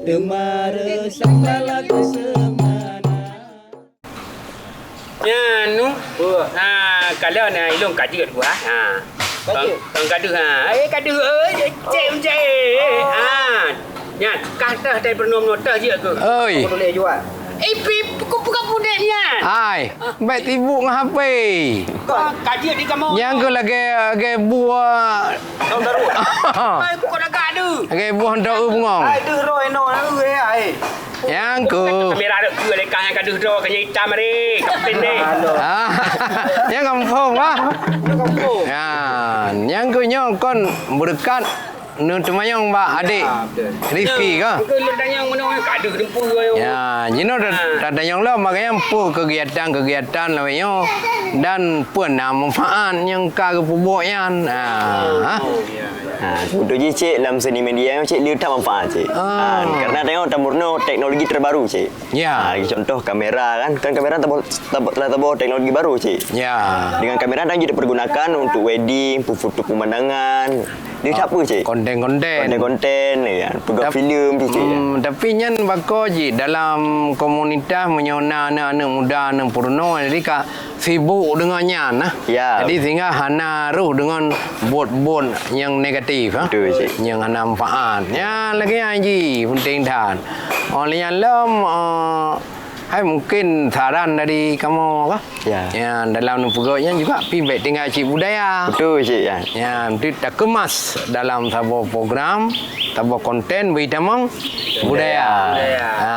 Teuma reusam lalak seumana. Nyan nu. Peue? Ha, kalau na ilong ka jeuet gua. Ha. Ka jeuet? Kong, kong ka deuh ha. Eh, ka deuh, eh, cek, cek. Ha. Nyan, kah tah tai peurunoe-peurunoe tah jeuet ke? Oi. Aku tulis jual. Eh, pi, buku buka pudek nyan. Ai, ha. Baik tibuk ngon H P. Kong, ka jeuet di kamoe. Nyang ke lagèe, lagèe buah. Tahun baru. Ai, kok lagak tu. Lagèe buah daun bungong. Ai, deuh roh inoe, ai. Nyang ku. Kamera dok tu leka nyang ka deuh droe, ka nyang itam hari. Kapten deh. Ah, nyang kampung, bah. Nyang kampung. Ya, nyang ku nyoe kon beureukat neuteumanyong bak adik. Ya, betul. Rizki ka? Engkau lu tanyong meunoe ka deuh dempue. Ya, jinoe ta-, tatanyong lom, makanya peue kegiatan-kegiatan lawét nyoe dan peue na manfaat nyang ka geupeubuet nyan. Ha, ha. Oh, ya. Ha, beutôi jih, Cik, lam seni media nyoe, Cik, le that manfaat, Cik. Ah. Ha, karena tengok tameurunoe teknologi terbaru, Cik. Ya. Ha, lagi contoh kamera kan, kan kamera taboh, taboh, telah taboh teknologi baru, Cik. Ya. Dengan kamera nyan jeuet dipergunakan untuk wedding, peufoto pemandangan. Dia tak apa, Cik? Konten-konten. Konten-konten, ya. Peugah filem, Cik, ya. Hmm, tapi nyan bako jih dalam komunitas meunyoe na aneuk-aneuk muda, aneuk peurunoe, jadi ka sibuk deungon nyan, nah. Ya. Jadi, sehingga hana roh deungon buet-buet nyang negatif, ha? Betul, Cik. Nyang hana manfaat. Nyan lagèe nyan jih, penting that. Oleh nyan lom, eh, hai mungkin saran dari kamoe, kah? Ya. Ya, dalam neupeugöt nyan juga, pi bèk tinggai cit budaya. Betul, Cik, ya. Ya, nanti takemas dalam saboh program, saboh konten, beri tamong budaya. Budaya. Ha.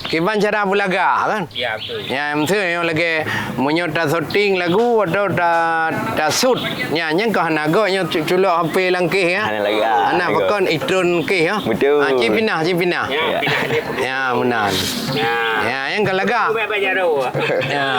Kiban cara beulagak, kan? Ya, betul. Ya, maksud nyoe lagèe meunyoe ta syuting lagu atau ta, ta shoot. Ya, nyan keuh hana göt nyoe cu-, culok H P lam kéh, ya. Hana lagak, hana göt. Hana pakon itron kéh, ya. Betul. Ha, cit pinah, cit pinah. Ya, ya. Pinah dia. Ya, meunan. Ya. Ya, nyan ka lagak. Ubah baju. Ya.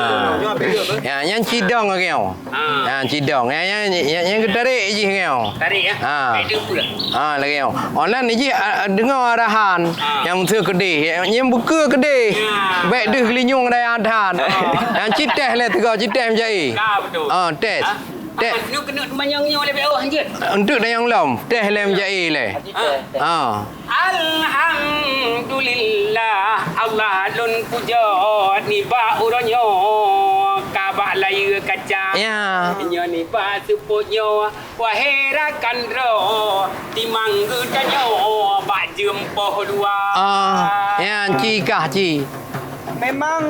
Ya, nyan cidong lagèe nyoe. Ha. Ha, cidong. Ya, ya, ya, nyang geutarek jih nyoe. Tarik, ya? Ha. Baik, dia pula. Ha, lagèe nyoe. Oh, nan jih, ah, deungoe arahan. Ha. Nyang meuseu keudeh. Nyang beukeue keudeh. Ya. Bèk deuh geulinyueng raya that. Ha. Nyang cit teh lé teuga, cit teh meujae. Ka, betul. Ha, teh. Ha? Teh. Ah, nu keuneuk teumanyong nyoe lé bèk oh, hanjeuet. Untuk dayang lom, teh lé meujae lé. Ha. Ha. Alhamdulillah, Allah lôn pujoe nibak uroe nyoe ka bak layeue kaca. Ya. Nyoe nibak seupôt nyoe, wahé rakan droe, timang geutanyoe bak jeuem poh dua. Ah, ya, ci kah, ci. Memang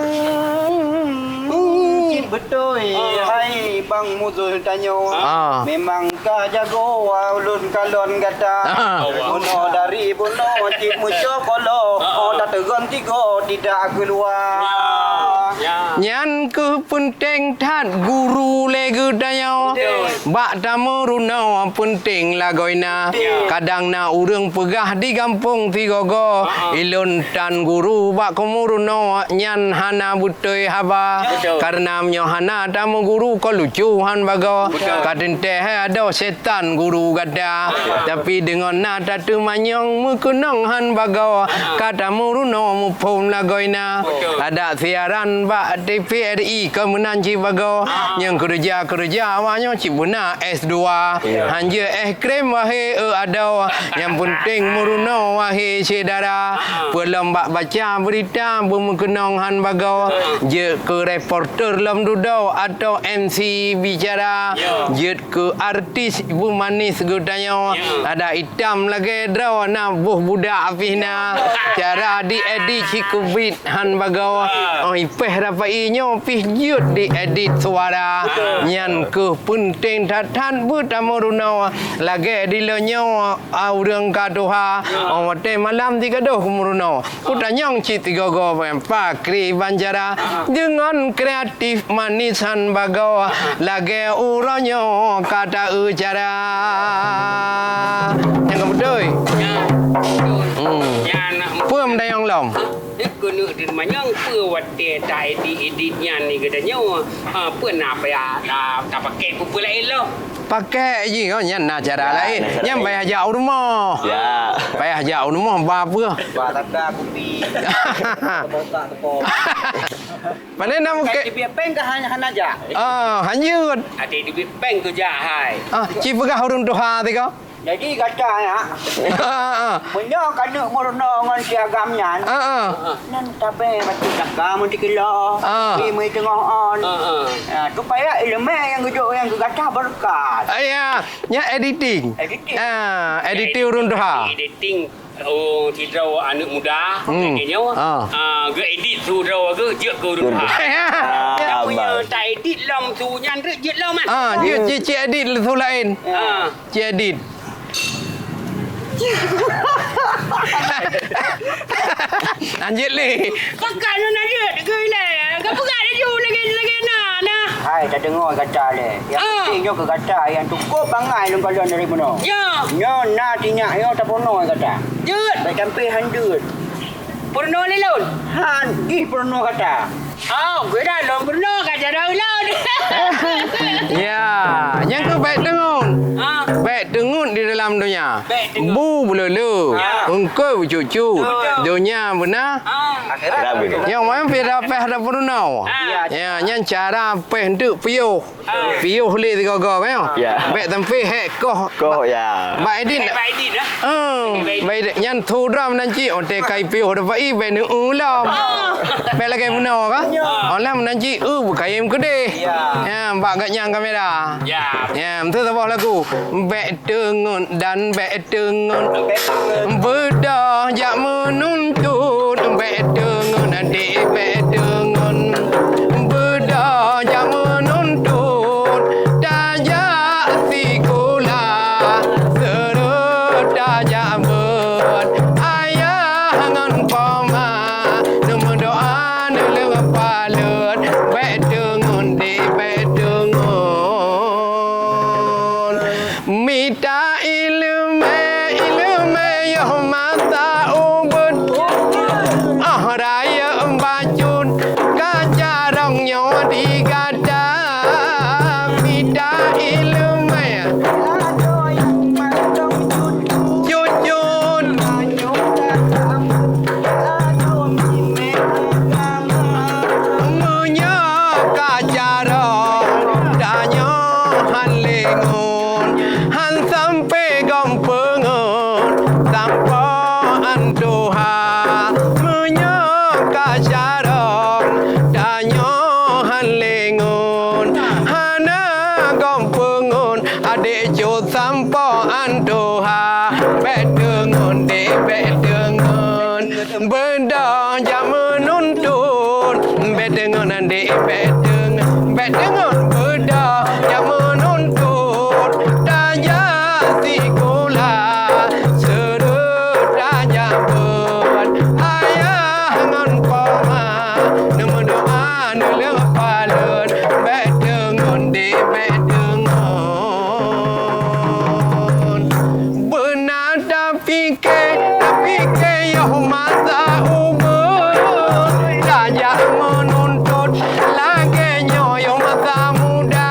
cit beutôi, hai bang muzoh tanyoe. Ah. Memang ka jagoe ulôn kalon gata. Ah. Bunoe dari bunoe cit meucok kolo, oh, tateugon tigo tidak keuluwa. Ya. Ya. Nyan keuh peunteng that guru lé geutanyoe. Betul. Bak tameurunoe peunteng lagoina. Ya. Kadang na ureueng peugah di gampông sigogo, ha, ha, ilôn tan guru bak keumeurunoe nyan hana beutôi haba. Betul. Kareuna meunyoe hana tameuguru kon lucu han bagoe. Betul. Ka teuntèe hai adoe setan guru gata. Betul. Tapi deungon na tateumanyong meukeunong han bagoe. Ha. Ka tameurunoe muphom lagoina. Betul. Adak siaran bak T V R I ka meunan cit bagoe. Ha. Nyang keureuja-keureuja awaknyoe cit beuna S dua. Ya. Hanjeuet es krim wahé eu adoe. Nyang peunteng meurunoe wahé syedara. Peulom bak baca beurita beumeukeunong han bagoe. Jeuet keu reporter lom dudoe atau M C bicara. Ya. Jeuet keu artis beumanis geutanyoe. Ya. Adak itam lagèe droe na boh budak pih na. Cara diedit cit keubiet han bagoe. Ah. Oh, ipèh rapai nyoe pih jeuet diedit suara. Ah. Nyan keuh peunteng that-that beutameurunoe. Lagèe dilèe nyoe, ah, ureueng ka tuha. Ah. Oh, watèe malam sigadoh keumeurunoe. Kutanyong cit sigogo pakri bancara. Ah. Deungon kreatif manis han bagoe. Ah. Lagèe uroe nyoe ka ta-eu cara. Nyang ka beutôi. Ya, beutôi. Hmm. Nyan, peue meudayong lom? Hah? Keuneuk teumanyong peue watèe ta-edit-edit nyan ni geutanyoe? Ha, peue na payah ta-, tapakèk peue-peue laén lom? Pakèk jih, oh, nyan na cara laén. Ya, na cara laén. Nyan payah jak u rumoh. Ya. Payah jak u rumoh, ba peue? Ba taka kupi. Tepok tak tepok. Pane na mungkén? Kai teubiet péng ka hana, hana jak. Ah, hanjeuet. Até teubiet péng tu jak hai. Ah, ci peugah ureueng tuha tiko. Jadi gata nyan, meunyoe ka neuk meurunoe ngon si agam nyan, nyan tabé bacut daka meutikilo, pi meuteungoh on. Ah, tu payah ileumé nyang geujok nyang keu gata beureukat. Ah, ya, nyan editing. Editing. Ah, editing ureueng tuha. Editing, oh, sidroe aneuk muda, hmm, lagèe nyoe, ah, geuedit su droe geuh jeuet keu ureueng tuha. Ya. Nyang meunyoe taedit lom su nyan jeuet lom, ah. Ah, jeuet cit, cit edit su laén. Ah. Cit edit. Lanjut lé. Pakat nyoe na jeuet keu ilèe. Ka peugah laju lagèe, lagèe na, nah. Hai, tadeungoe gata lé. Nyang penting nyoe keu gata nyang cukup bangai lôn kalon dari bunoe. Ya. Nyoe na sinyak nyoe tapeurunoe gata. Jeuet. Bèk sampé han jeuet. Peurunoe lé lôn. Han jih peurunoe gata. Oh, geuda lôn peurunoe ka jaroe lôn. Ya, nyang keuh bèk teungon. Ah. Bèk teungon di dalam donya. Bèk teungon. Bu beuleu-leu, ya, eungkôt beucut-cut. Betul. Donya beuna. Ah. Akhirat beuna. Nyang mana pih dapah ada peurunoe. Ah. Ya, nyan cara pih untuk piôh. Ah. Piôh lé sigoe-goe, kan? Ya. Bèk sampé hék koh. Koh, ya. Bak edit. Bak edit, ah. Ah, bak edit. Nyan su droe meunan cit, oh, teuka piôh dapat i, bèk neu-eu lom. Ah. Bèk lagèe bunoe, kan? Ya. Oh, lam meunan cit, eu, beukayém keudéh. Ya. Ya, bak gobnyan kamera. Ya. Ya, beutôi saboh lagu. Bèk teungon dan bèk teungon. Bèk teungon. Beudôh jak meununtut, bèk teungon, adik, bèk teungon. Beudôh jak meununtut, tajak sikula, seureuta jak beuet. Ayah ngon poma, neumeudoa neuleueng paleuet, bèk teungon, dek, bèk teungon. Mita ileumèe, ileumèe yoh masa ubeut. Ah, rayeuk bacut ka carông nyoe di gata. Mita ileumèe. Cut-cut. Meunyoe ka carông, tanyoe han lé ngon, han sampé gob peungon, sampoe an tuha. Meunyoe ka carông, tanyoe han lé ngon, hana gob peungon, adék cut sampoe an tuha. Bèk teungon, dek, bèk teungon. Beudôh jak meununtut, bèk teungon, dek, bèk teungon, bèk teungon. Beudôh jak meununtut, tajak sikula, seureuta jak beuet. Ayah ngon poma, neumeudoa neuleueng paleuet, bèk teungon, dek, bèk teungon. Beuna tapike, tapike yoh masa ubeut, tajak meununtut lagèe nyoe yoh masa muda.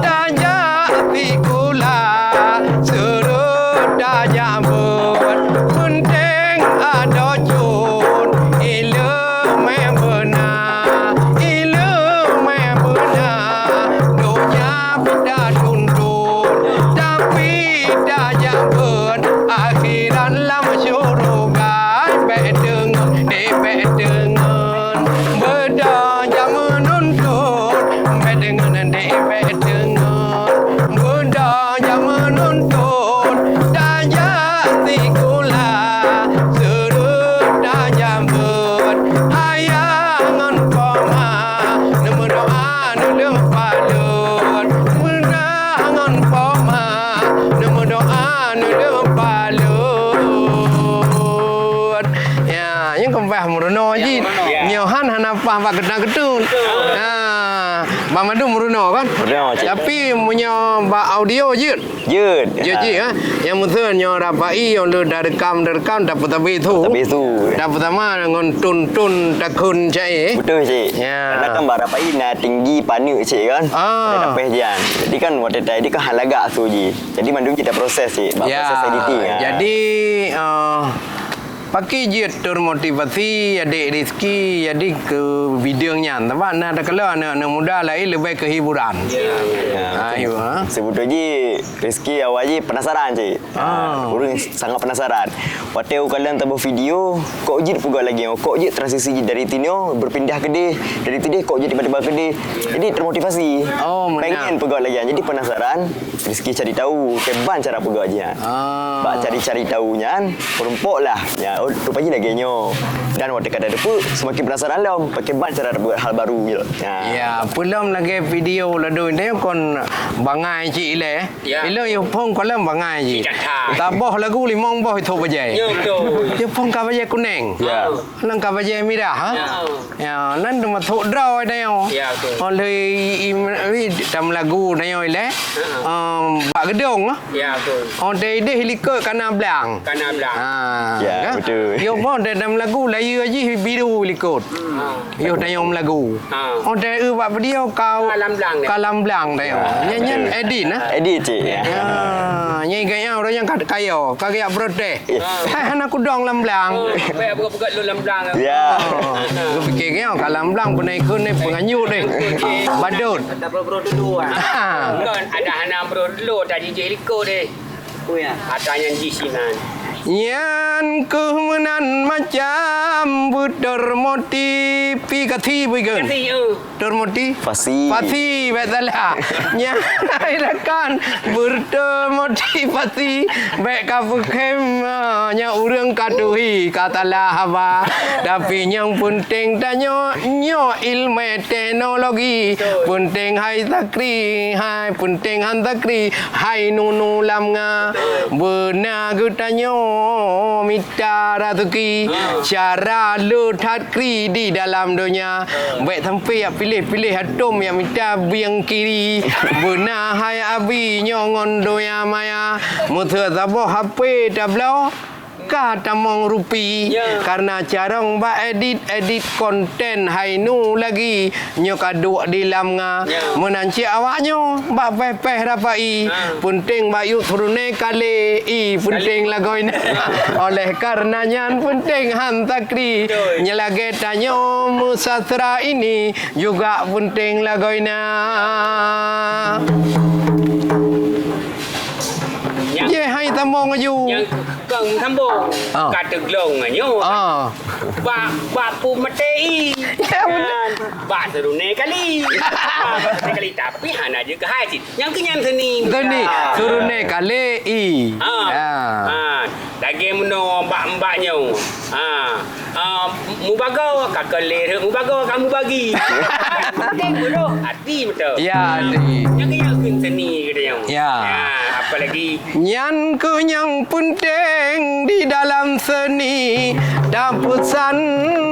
Tajak sikula, seureuta jak beuet, peunteng adoe cut, ileumèe beuna, ileumèe beuna, donya pih tatuntut, tapi tajak beuet, akhirat lam syuruga. Bèk teungon, dek, bèk teungon, beudôh jak meununtut, bèk teungon, dek, bèk teungon. Beudôh jak meununtut, tajak sikula, seureuta jak beuet. Ayah ngon poma, neumeudoa neuleueng paleuet. Beudôh ngon poma, neumeudoa neuleueng paleuet. Ya, nyan keumbah meurunoe jih. Ya, meurunoe. Nyoe han hana paih bak keuta keutut. Betul. Ha, bak mandum meurunoe kan? Meurunoe, cik. Tapi meunyoe bak audio jeuet. Jeuet. Jeuet, ha. Jih, ha. Nyang meuseu nyoe rapai, nyang lôn da rekam, da rekam, da peutabé su. Tabé su. Da peutama ngon tun-tun takheun cai. Betul, cik. Ya. Karena kan bak rapai na tinggi paneuk, cik, kan? Ah. Ada dapeh jian. Jadi kan watèe ta edit kan han lagak su jih. Jadi mandum jih ta proses, cik. Bak proses editing, ha. Jadi, eh, Pakri jeuet termotivasi adik Rizky jadi keu bidang nyan? Sabab na takalon aneuk-aneuk muda laén leubeh keu hiburan. Ya, ya. Ha, betul. Ayo, ha. Sebetulnya jih Rizky awai jih penasaran, cik. Ah. Ha, ureueng sangat penasaran. Watèe ukalon taboh video, kok jeuet peugah lagèe nyoe, kok jeuet transisi dari tinyo berpindah keudeh, dari tideh kok jeuet tiba-tiba keudeh. Jadi termotivasi. Oh, meunan. Pengen peugah lagèe nyan. Jadi penasaran. Rizky cari tahu, kiban cara peugah jih nyan. Ah. Bak cari-cari tahu nyan, peurumpok lah. Ya, oh, rupanya lagèe nyoe. Dan watèe ka tateupeue, semakin penasaran lom, pakriban cara tapeugah hal baru gitu. Ya. Ya, peulom lagèe video ladôm nyoe kon bangai cit ilèe. Ya. Ilôn yue phôn kalon bangai cit. Tidak. Taboh lagu limong boh itu bajèe. Ya, betul. Yue phôn ka bajèe kunèng. Ya. Nang ka bajèe mirah, ha? Ya. Ya, nan teumasok droe tanyoe. Ya, betul. Oh lheueh i, i, i, tam lagu tanyoe ilèe. Ha. Em, bak geudong, ha? Ya, betul. Oh, dari deh likot kana blang. Kana blang. Ha, ya, kan? Betul. Yo, boh, dari tam lagu layeue jih biru likot. Hmm. Yo, tanyoe meulagu. Ha. Oh, dari bak video kau ka lam blang deh. Ka lam blang tanyoe. Ya, nyan, nyan betul. Edit, ha? Edit, cik, ya. Ya, nyan gaya ureueng nyang ka, kaya, ka gaya protes. Hai, hana kudong lam blang. Oh, bèk peugah-peugah lôn lam blang. Ya. Oh, geupiké nyoe ka lam blang beunai keuneuk peunganyut deh. Badut. Ada bro-bro dulu, ah. Ha. Bukan, ada hana bro dulu, tadi jih likot deh. Oh, ya. Ada nyan jih sinan. Nyan keuh meunan macam beutermotivasi beuigeun. Kasi, oh. Termotivasi. Fasi. Fasi, bèk salah. Nyan hai rakan bertermotivasi. Bèk ka peukhém, ah, nyan ureueng ka tuhi, ka salah haba. Tapi nyang peunteng tanyoe, nyoe ileumèe teknologi. Betul. Peunteng hai sakri, hai peunteng han sakri, hai nunu lam nga. Betul. Beuna geutanyoe mita raseuki, ha, cara le that kri di dalam donya. Bèk sampai jak piléh-piléh atom jak mita bieng kiri. Beuna hai abi nyoe ngon donya maya. Meuseu saboh H P tabloe ka tamong rupi. Ya. Karena carông bak edit, edit konten hai nu lagi. Nyoe ka duek di lam nga. Ya. Meunan cit awak nyoe bak péh-péh rapai. Ha. Peunteng bak yue suruné kalé i peunteng lagoina. Ha. Oleh karena nyan peunteng han sakri. Betul. Nyan lagèe tanyoe meusastra ini juga peunteng lagoina. Nyang, jeh hai sambong laju. Nyang kong sambong. Ah. Ka teuglong nyoe. Ah. Bak, bak peumeutei. Ya, betul. Kan, bak seureuné kali. Bak seureuné kali, tapi hana jeuet keuhai cit. Nyang keu nyan seuni. Seuni. Ya. Seureuné kalé i. Ha. Ya. Ha. Lagèe meunoe mbak-mbak nyoe. Ha. Ha. Mubagoe, ka keu lé rhot mubagoe, ka mubagi. Hati beutôi. Ya, hati. Nyang keu nyan keu seuni geutanyoe. Ya. Ya, apalagi Nyan keuh nyang peunteng di dalam seuni. Tapeusan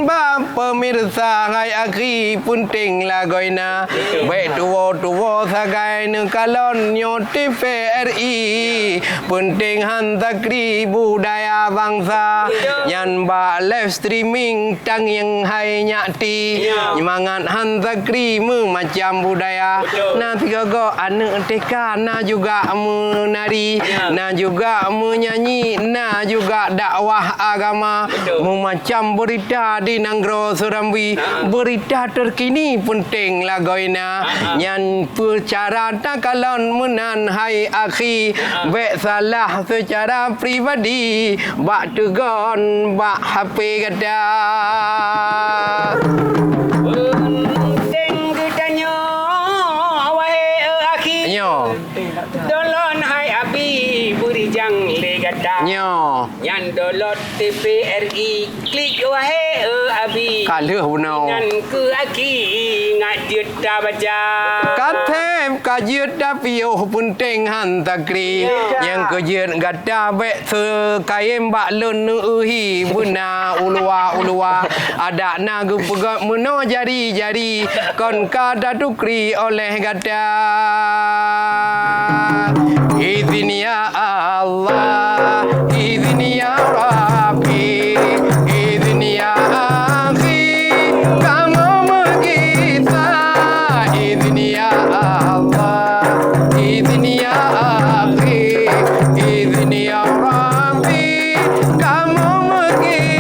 bak peumirsa hai akhi, peunteng lagoina. Bèk tuwoe-tuwoe sagai neukalon nyoe T V R I. Peunteng han sakri budaya bansa. Nyan bak live streaming tangieng hai nyak ti. Ya. Mangat han sakri meumacam budaya. Betul. Na sigoe-goe aneuk T K na juga meunari, ya, na juga meunyanyi, na juga dakwah agama. Betul. Meumacam beurita di nanggroe Seuramoe. Ha. Beurita terkini peunteng lagoina. Ha, ha. Nyan peucara takalon meunan hai akhi. Ha. Bèk salah seucara pribadi. Bak teugon bak H P gata. Peunteng geutanyoe, wahé akhi. Nyoe. Download hai abi beurijang lé gata. Nyoe. Nyan download T V R I, klik wahé abi. Ka lheueh bunoe. Nyan keu akhi ingat jeuet tabaca. Ka thèb ka jeuet tapiôh peunteng han sakri. Ya. Nyang keu jeuet gata bèk Seukayém bak lôn neueuhi beuna uluwa-uluwa, adak na geupeugöt meunoe jari-jari kon ka tatukri oleh gata. Idhin ya Allah, idhin ya Rabbi, idhin ya akhi, kamoe meugisa, idhin ya Allah. Idhin ya akhi, idhin ya Rabbi, kamoe meugi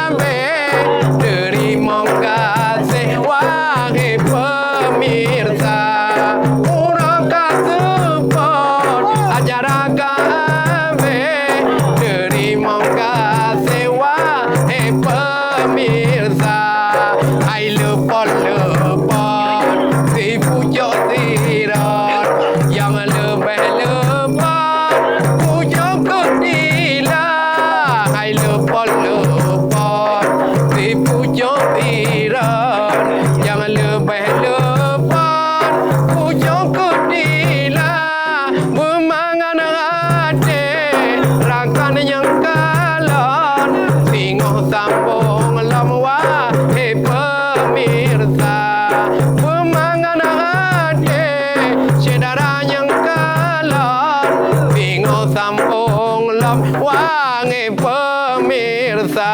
Abéh, teurimong gaséh, wahé peumirsa. Uroe ka seupôt, acara ka abéh, teurimong gaséh, wahé peumirsa. Hai leupot-leupot, sipucok sidroe, nyang leubeh leupot, pucok keu dila. Hai leupot-leupot, sipucok sidroe, nyang leubeh leupot, pucok keu dila. Beumangat até rakan nyang kalon, singoh sambong lom, wahé peumirsa. Beumangat até syedara nyang kalon, singoh sambong lom, wahé peumirsa.